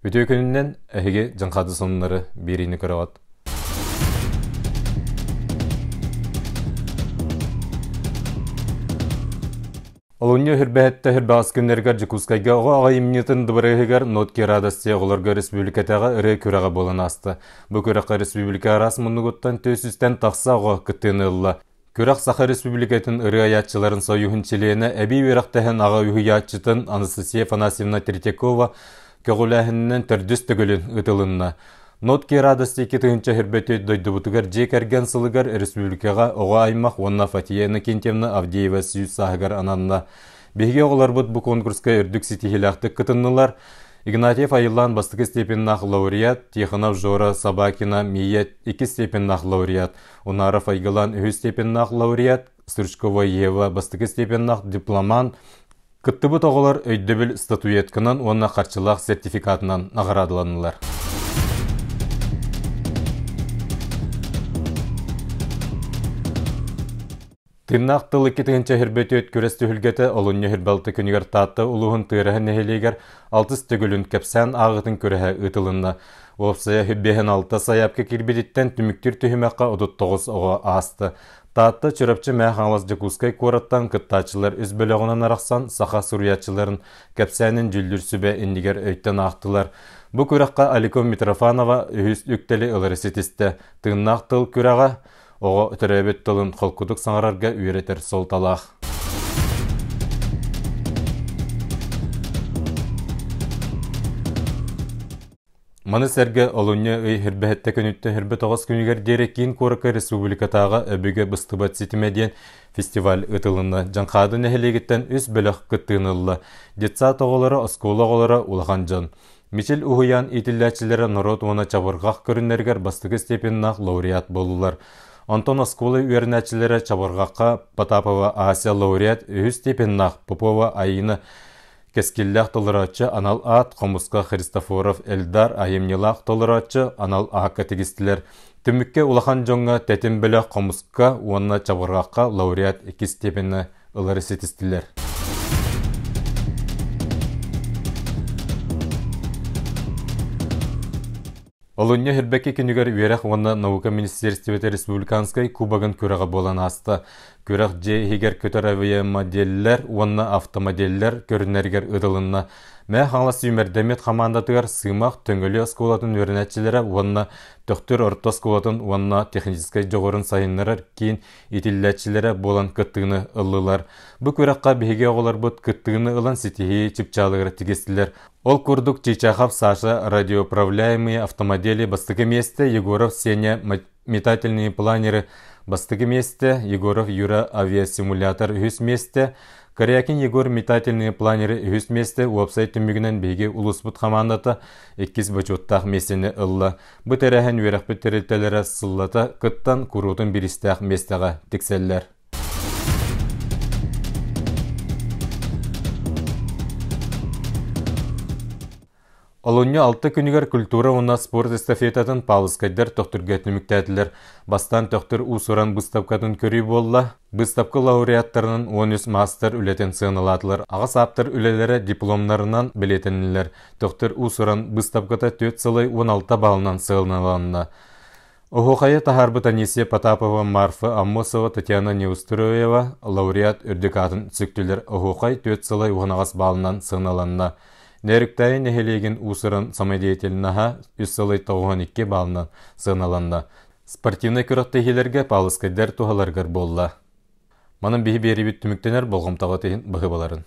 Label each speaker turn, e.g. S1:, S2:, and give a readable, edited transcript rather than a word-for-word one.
S1: Үтүө күнүнэн эһиги Дьаҥхаады сонуннары биэриини көрөҕүт. Олунньу үрбэһэттэ үрбэҕэс күннэригэр Дьокуускайга оҕо аҕа имньытын дыбарыаһыгар Нотки радости оҕолорго республикатааҕы ырыа күрэҕэ буолан ааста. Бу күрэххэ республика араас муннугуттан 400-тэн тахса оҕо кыттыыны ылла. Күрэх Саха Республикатын ырыа айааччыларын союһун чилиэнэ, эбии үөрэхтэһэн аҕа уһуйааччытын Анастасия Афанасьевна Третьякова көҕүлээһининэн төрдүс төгүлүн ыытылынна. Нотки радости 2024 дойдубутугар дьиэ кэргэн сылыгар республикаҕа оҕо аймах уонна Фатия Иннокентьевна Авдеева сүүс сааһыгар ананна. Биһиги оҕолорбут бу конкурска үрдүк ситиһиилээхтик кытыннылар. Игнатьев Айыллаан бастакы степеннаах лауреат, Тихонов Жора Собакина Мия иккис степеннаах лауреат, Унаров Айгылан үһүс степеннаах лауреат, Стручкова Ева бастакы степеннаах дипломант, кыттыбыт оҕолор өйдөбүл статуэтканан уонна харчылаах сертификатынан наҕараадаланнылар. Тыыннаах тыл 2024 күрэс түһүлгэтэ олунньу 26 күнүгэр Таатта улууһун Тыараһа нэһилиэгэр алтыс төгүлүн кэпсээн ааҕыытын күрэһэ ыытылынна. Уопсайа 56 сайаапка киирбититтэн түмүктүүр түһүмэххэ 39 оҕо ааста. Таатта, Чурапчы, Мэҥэ Хаҥалас, Дьокуускай куораттан кыттааччылар үс бөлөҕүнэн арахсан саха суруйааччыларын кэпсээнин дьүүллүүр сүбэ иннигэр өйтөн аахтылар. Бу күрэххэ Алико Митрофанова үһүс үктэли ылары ситистэ. Тыыннаах тыл күрэҕэ Оҕо төрөөбүт тылын холкутук саҥарарга үөрэтэр суолталаах. Маны сэргэ олунньу ый Хирбэһэттэ күнүттэн Хирбэ тоҕус күнүгэр диэри киин куоракка республикатааҕы Өбүгэ быстыбат ситимэ диэн фестиваль ыытылынна. Дьаҥхаады нэһилиэгиттэн үс бөлөх кыттыыны ылла. Детсад оҕолоро, оскуола оҕолоро, улахан дьон. Мичил уһуйаан иитиллээччилэрэ норуот уонна чабырҕах көрүҥнэригэр бастакы степеннаах лауреат буоллулар. Онтон оскуола үөрэнээччилэрэ чабырҕахха Потапова Ася лауреат үһүс степеннаах Попова Аина кэскиллээх толорооччу анал аат хомуска Христофоров Эльдар айымньылаах толорооччу анал аакка тигистилэр. Түмүккэ улахан дьоҥҥо тэтим бөлөх хомуска уонна чабырҕахха лауреат иккис степени ылары ситистилэр. Олунньу Хирбэки күнүгэр үөрэх уонна наука министиэристибэтэ республиканскай кубогын күрэҕэ буолан ааста. Күрэх дьиэ иһигэр көтөр авиамоделлэр уонна автомоделлэр көрүнэригэр ыытылынна. Мэҥэ Хаҥалас сүүмэрдэммит хамаандатыгар Сыымах Төҥүлү оскуолатын үөрэнээччилэрэ уонна Төхтүр орто оскуолатын уонна техническэй дьоҕурун сайыннарар киин иитиллээччилэрэ буолан кыттыыны ыллылар. Бу күрэххэ биһиги оҕолорбут кыттыыны ылан ситиһии чыпчаалыгар тигистилэр. Ол курдук Чичахов Саша радиоуправляемые автомодели бастакы миэстэ, Егоров Сеня метательные планеры бастакы миэстэ, Егоров Юра авиасимулятор үһүс миэстэ, Корякин Егор метательные планеры үһүс миэстэ уопсай түмүгүнэн биһиги улууспут хамаандата иккис бочуоттаах миэстэни ылла. Бу тэрээһин үөрэхпит тэрилтэлэрэ сыллата кыттан куруутун бириистээх миэстэҕэ тиксэллэр. Олунньу алта күнүгэр культура уонна спорт эстафетатын Павловскайдар Төхтүргэ түмүктээтилэр. Бастаан Төхтүр уус-уран быыстапкатын көрүү буолла. Быыстапка лауреаттарынан 13 маастар үлэтин сыаналаатылар. Аҕыс ааптар үлэлэрэ дипломнарынан бэлиэтэннилэр. Төхтүр уус-уран быыстапката 4 сылай 16 балынан сыаналанна. Оһуохайы таһаарбыт Анисия Потапова, Марфа Аммосова, Татьяна Неустроева лауреат үрдүк аатын сүктүлэр. Оһуохай 4 сылай 18 балынан сыаналанна. Нерүктээйи нэһилиэгин уус-уран самодеятельноһа 3 сылай 92 балынан сыаналанна. Спортивнай күрэхтэһиилэргэ Павловскайдар туһаларыгар буолла. Манан биһи биэрибит түмүктэнэр болҕомтоҕо иһин быһыбаларын.